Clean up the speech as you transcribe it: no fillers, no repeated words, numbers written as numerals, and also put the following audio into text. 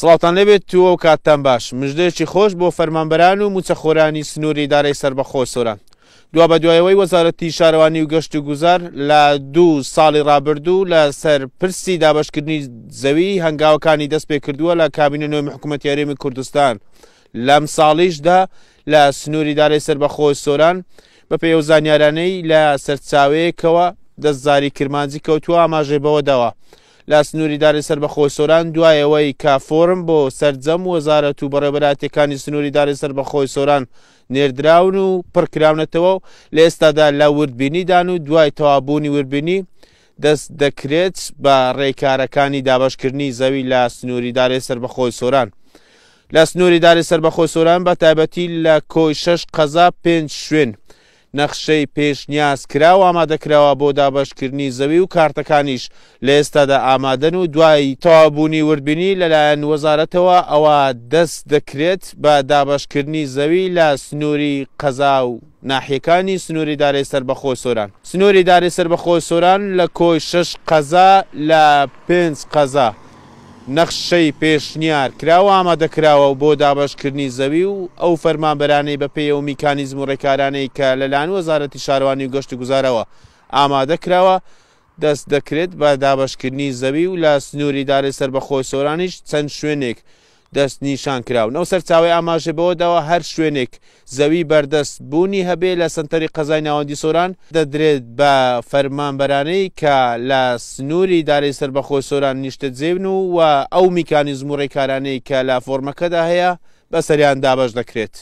سڵاوتان لێبێت و ئەو کاتتان باش. مژدەیەکی خۆش بۆ فەرمانبەران و مووچەخۆرانی سنووری ئیدارەی سەربەخۆ سۆران. دوابەدوایەوەی وەزارەتی شارەوانی و گەشت و گوزار لە دوو ساڵی ڕابردوو لە سەر پرسی دابەشکردنی زەوی هەنگاوەکانی دەست پێکردووە لە کابینە نوێی حکوومەتی هەرێمی کوردستان لەم ساڵیشدا لە سنووری ئیدارەی سەربەخۆی سۆران بەپێی ئەو زانیارانەی لە سەرچاوەیەکەوە دەست زاری کرمانجی کەوتووە ئاماژەی بەوە داوە لە سنووری ئیدارەی سەربەخۆی سۆران دوای ئەوەی کە فۆرم بۆ سەرجەم وەزارەت و بەڕێوەبەرایەتیەکانی سنووری ئیدارەی سەربەخۆی سۆران نێردراون و پڕکراونەتەوە و لە ئێستادا لە وردبینیدان و دوای تەواوبوونی وردبینی دەست دەکرێت بە ڕێکارەکانی دابەشکردنی زەوی لە سنووری ئیدارەی سەربەخۆی سۆران. لە سنووری ئیدارەی سەربەخۆی سۆران بە تایبەتی لە کۆی شەش قەزا پێنج شوێن نەخشەی پێشنیاز کراو ئامادەکراوە بۆ دابەشکردنی زەوی و کارتەکانیش لە ئێستادا ئامادەن و دوای تەواوبوونی وردبینی لەلایەن وەزارەتەوە ئەوا دەست دەکرێت بە دابەشکردنی زەوی لە سنووری قەزا و ناحیەکانی سنووری ئیدارەی سەربەخۆی سۆران. سنووری ئیدارەی سەربەخۆی سۆران لە کۆی شەش قەزا لە پێنج قەزا نەخشەی پێشنیار کراو ئامادە کراوە بۆ دابەشکردنی زەوی و ئەو فەرمانبەرانەی بەپێی ئەو میکانیزم و ڕێکارانەی کە لەلایەن وەزارەتی شارەوانی و گەشتوگوزارەوە ئامادە کراوە دەست دەکرێت بە دابەشکردنی زەوی و لە سنووری ئیدارەی سەربەخۆی سۆرانیش چەند شوێنێک دەستنیشان کراون. ئەو سەرچاوەیە ئاماژەی بەوە داوە، هەر شوێنێک زەوی بەردەست بوونی هەبێ لە سەنتەری قەزای ناوەندی سۆران، دەدرێت بە فەرمانبەرانەی کە لە سنووری ئیدارەی سەربەخۆی سۆران نیشتەجێن و و ئەو میکانیزم و ڕێکارانەی کە لە فۆرمەکەدا هەیە بەسەریان دابەش دەکرێت.